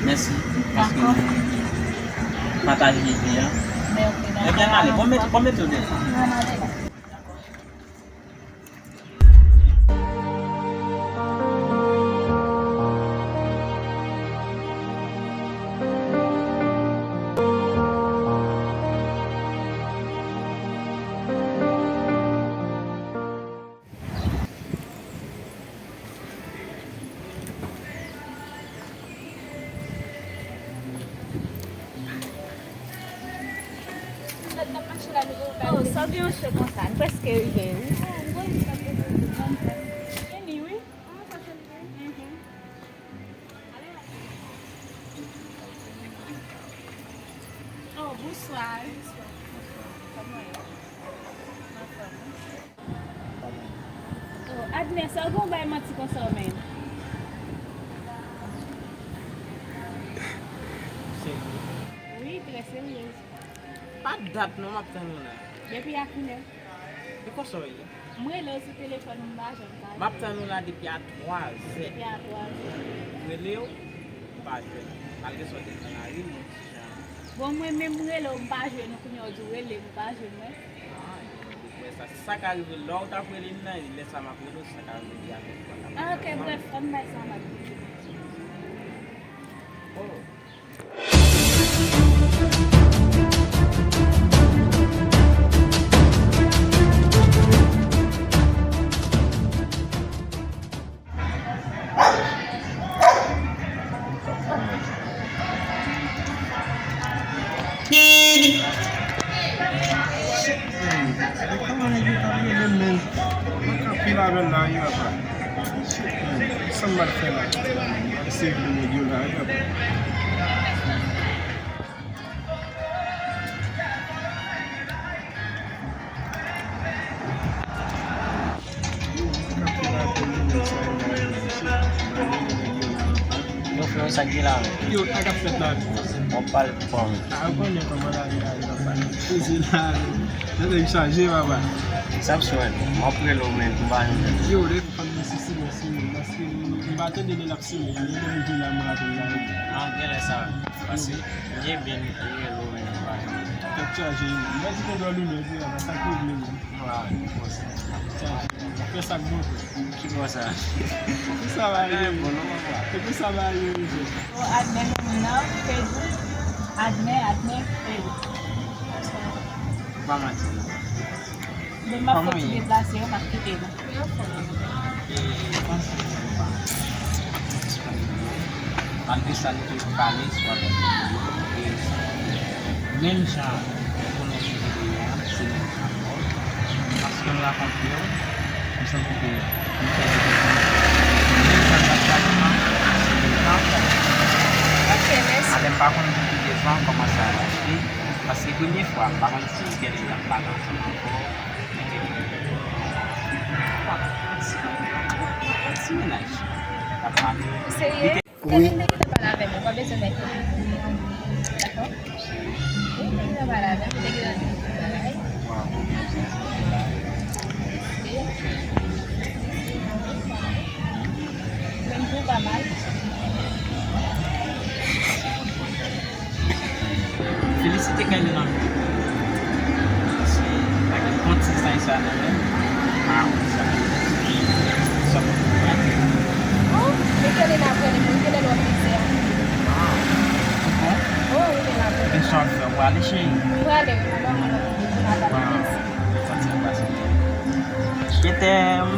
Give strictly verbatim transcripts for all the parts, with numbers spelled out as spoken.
Mèsi. Paske nou pataje ide a. Ebyen, ale, bon, mete, bon, mete w deyò. Oh, sa gen yon cho konsa, n prèske rive, wi. Vini, wi. Mhm. Oh, bonswa. Kòman w ye? Anfòm, wi. Oh, Adnè, sa w gen w bay manti konsa w menm? Serye? Wi, trè serye. Pa dat non, m ap tann ou la. Depi a kilè? E konsa w ye? M rele w sou telefòn ou, m pa janm ka jwenn. M ap tann ou la depi a twa zè. Depi a twa zè. M rele w, m pa jwenn. Malgre sa w te nan lari, men ti jan. Bon, mwen menm m rele w, m pa jwenn ou, kounye a w di w rele m, ou pa jwenn mwen. Ah, e mwen ki kwè sa. Se sa ka rive lè w t ap rele m nan, e lè sa m ap rele w, se sa ka rive avèk ou pa ka. Ah, ok, brèf, ann bay sa m ap di. Oh. Shit, man. E kòman nèg yo t ap rele m, man? Mwen kanpe la menm la, wi, papa. Shit, man. Sa m pral fè la? Mwen ap eseye vle nèg yo la, wi, papa. Yo, frè, sa k gen la menm? Yo, sa k ap fèt la menm? W ap pale pou kòman? Ah, ou konnen kòman lavi a ye, papa. Poze la menm. Tèt chaje, papa. Sa ap sou mwen? M ap rele w, men m pa jwenn. Yo, lè fanm nan se silans li menm, paske m pa tande lè l ap sone. Lè m rive la, m raple l la. Ah, genlè sa. Paske m byen rele w, men m pa jwenn. Tèt chaje, wi. M pa di konn dòmi, men, epi, sa k rive menm. Mwen la, wi, poze. Fè sa k bon tou. Ki bò sa? Pou sa va rive. Bon, non, papa. Se pou sa va rive, mesye. Bon, Adnè, nan Facebook. Adnè, Adnè, Facebook. Pa manti, non. Bon, m ap fè ti deplase, m ap kite nou. E, panse se pa. Malgre sa, nou te pale sou afè videyo, e menm jan ou konnen sou videyo a, se menm jan ankò. Paske m rakonte w, m santi ke m fè de bezwen. Menm jan m t ap pale la, se menm jan ankò. Ok, mèsi. Alè m pa konn pou ki bezwen, kòman sa mache. Paske premye fwa, m pa konn si m gen lè n ap pale ansanm ankò. Ou serye? Wi. Kevin te gentan pale avè m, ou pa bezwen bay kote. Dakò? Wi, te gentan pale avè m, te gentan di m tout bagay. Menm tou pa mal. Felisite Kayla nan men. Paske pa gen bon ti zay sa nan men. Ah, sa. Sa pou mwen. Oh, men Kayla nan apre li, men Kayla nan mizè. Ah, bon? Oh, wi, men la. Ebyen, sa w ap fè, w prale, cheri? M prale, wi, madanm. Mèsi. Santi anbrase. Je t'aime.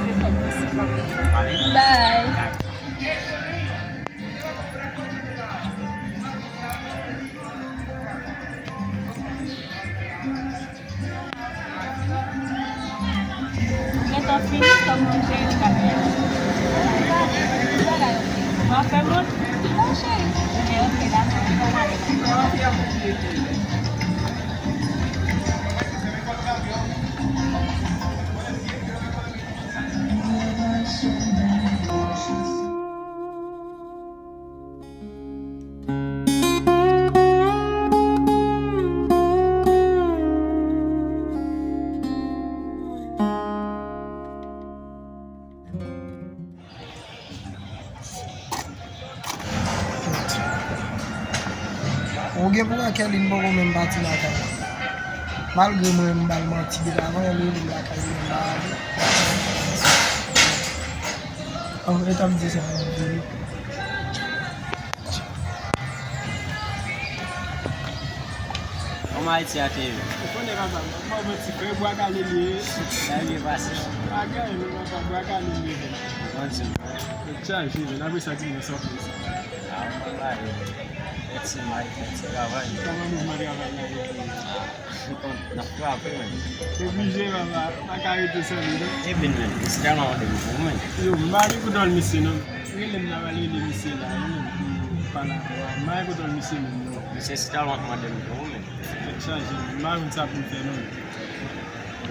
Allez. Bye. Bye. Gentan fini, kòman w jere bagay la? Bagay ok. W ap fè moun? Non, cheri. Ebyen, ok, dakò. Ann ale. Ou gen pou wè Kerline poko menm pati lakay la. Malgre mwen, m ba l manti depi avan, li rele m lakay li, m pa ale. An, e t ap di sa, m ap di li. Kòman Ayiti a te ye? Ou konnen papa, m ap ba w manti, frè, bwa kale li ye. Sa byen pase. Bagay, non, papa, bwa kale li ye. Bon, di m. Tèt chaje, men apre sa, di m nan sa w fè sa. Ah, m pa pale. Fè ti may, fè ti travay. Kòman mouvman travay la ye? N ap frape, men. Oblije, papa. Pa ka rete san li, non. Ebyen, men, misye tèlman mande m pou ou, men. Yo, m pa gen pou dòl misye, non. Rele m la, m al rele misye la, wi, men, pou m pale avè w. M pa gen pou dòl misye menm, non. Misye tèlman mande m pou ou, men. Tèt chaje, men. M pa konn sa pou m fè, non, men.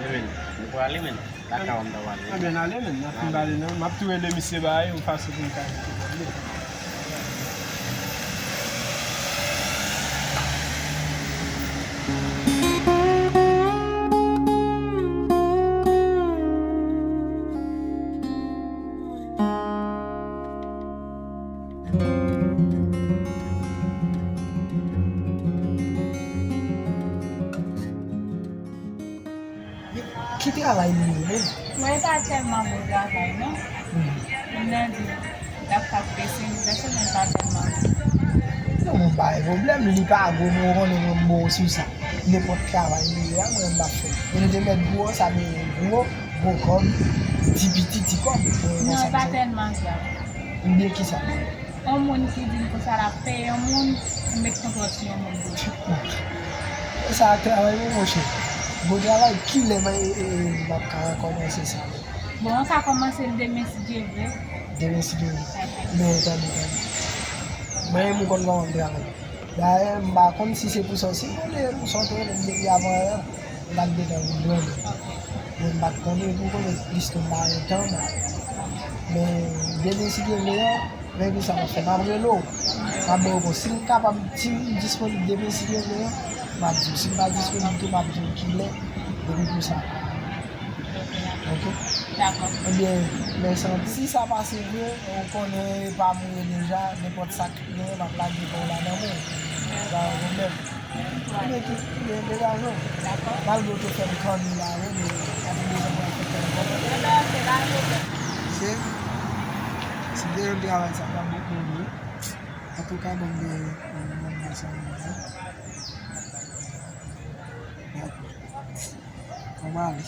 Men, men, nou prale, men. Lakay w m ta pale. Anben, n ale, men. N ap fin pale, non. M ap tou rele misye ba yon fason pou m ka rete. Ki travay li ye menm? Mwen pa tèlman bon travay non. Moun nan di l ap fè pèse m, pèse mwen pa tèlman bon. Non, mwen pa gen pwoblèm, li pa gwo, mwen konnen mwen bon sou sa. Nenpòt travay li ye a, mwen m ap fè. Mwen te mèt gwo, sa vle gwo, gwo kòb, ti piti, ti kòb. Non, e pa tèlman sa. Oubyen kisa? Yon moun ki di m konsa l ap peye yon moun, ou met kontwòl sou yon moun pou li. E sa ak travay wi monchè. Bon travay, kilè m ap ka kòmanse sa? Bon, ou ka kòmanse l demen si Dye vle. Demen si Dye vle. Men tande, tande. Mwen menm ou konn kòman m travay. Dayè, m pa konn si se pou sa, si konnen pou sa w te rele m depi avan yè, m pa t gentan vin jwenn ou. Men m pa t konnen pou konnen plis ke m pa gen tan, men demen si Dye vle an, men ki sa m ap fè, m ap rele w. M ap ba w bon, si m kapab, si m disponib demen si Dye vle an, m ap di w. Si m pa disponib tou, m ap di w kilè, depi pou sa. Ok? Dakò. Ebyen, men santi sa pase vre, ou konnen e pa m ou ye deja, nenpòt sa k gen, m ap lage kò w ladan men. Pa gen pwoblèm. Ebyen, ki, ebyen, degaje w. Dakò. Malgre w te fè m kanni la, wi, men pa gen bezwen pou w fè kanni. Ebyen, ok, pa gen pwoblèm. Se, se de yon travay sa, pa bon pou mwen. Antouka, bon, men, men, men, sa, men, men. Dakò. Bon, m ale.